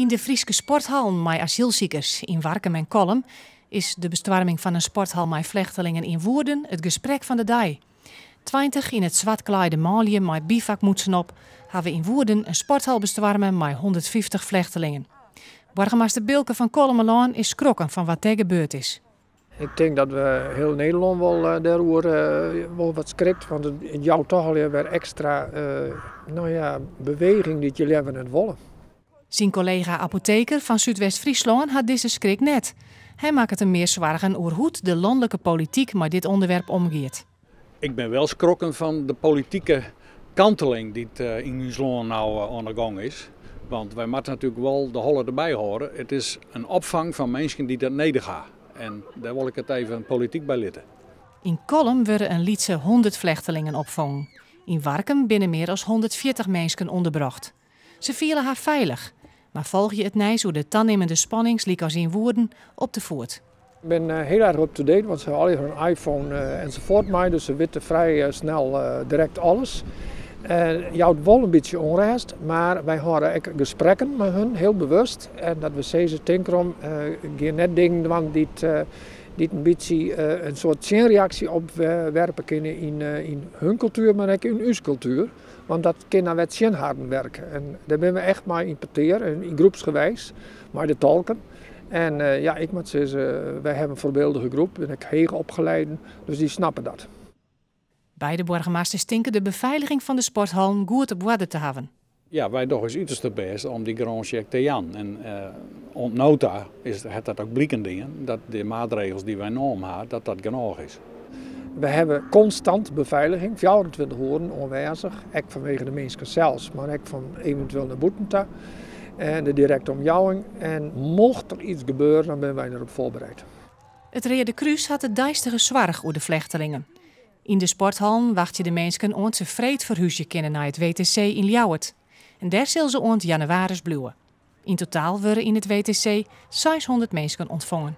Yn de Fryske sporthallen mei asylsikers yn Warkum en Kollum is de bestoarming fan in sporthal mei flechtelingen yn Woerden it gesprek fan de dei. 20 yn it swart klaaide manlju mei bivakmûtsen op hawwe yn Woerden in sporthal bestoarme mei 150 flechtelingen. Boargemaster Bilker fan Kollumerlân is skrokken fan wat dêr gebeurd is. Ik tink dat we hiel Nederlân wol dêroer wol wat skrikt, want it jout toch alwer wer ekstra no ja, beweging dy't je leaver net wolle. Syn kollega apoteker fan Súdwest-Fryslân hat dizze skrik net. Hy makket him mear soargen oer hoe't de lanlike polityk mei dit ûnderwerp omgiet. Ik bin wol skrokken fan de politike kanteling dy't yn ús lân no oan de gong is. Want wy moatte natuerlik wol de holle derby hâlde. It is in opfang fan minsken dy't dat nedich ha. En dêr wol ik it even polityk by litte. Yn Kollum wurde in lytse 100 flechtelingen opfongen. Yn Warkum binne mear as 140 minsken ûnderbrocht. Se fiele har feilich, mar folgje it nijs oer de tanimmende spannings lykas yn Woerden op de foet. Ik bin hiel erch up to date, want se ha allegear in iPhone ensafuort mei, dus se witte frij snel direkt alles. Jout wol in bytsje ûnrêst, mar wy hâlde ek gesprekken mei hun, hiel bewust. En dat we sizze, tink derom, gean net dingen dwaan dy't in bytsje in soart tsjinreaksje opwerpe kinne yn hun kultuer, mar ek yn ús kultuer. Want dat kin dan wer tsjin harren werke. En dêr binne we echt mei yn petear, yn groepsgewijs, mei de tolken. En ja, ik moat sizze, wy hawwe in foarbyldige groep, binne ek heech opgeleiden, dus dy snappe dat. Beide boargemasters tinke de befeiliging fan de sporthallen goed op oarder te hawwen. Ja, wy dogge ús uterste bêst om dy garânsje ek te jaan. En oant no ta hat dat ek bliken dien dat de maatregels dy't wy nommen ha, dat dat genôch is. We hawwe konstant befeiliging, 24 oeren oanwêzich, ek fanwege de minsken sels, mar ek fan eventueel nei bûten ta en de direkte omjouwing. En mocht der iets gebeure, dan binne wy derop foarbereid. It Reade Krús hat de deistige soarch oer de flechtelingen. Yn de sporthallen wachtsje de minsken oant se freed ferhúzje kinne nei it WTC yn Ljouwert. En dêr sille se oant jannewaris bliuwe. Yn totaal wurde yn it WTC 600 minsken ûntfongen.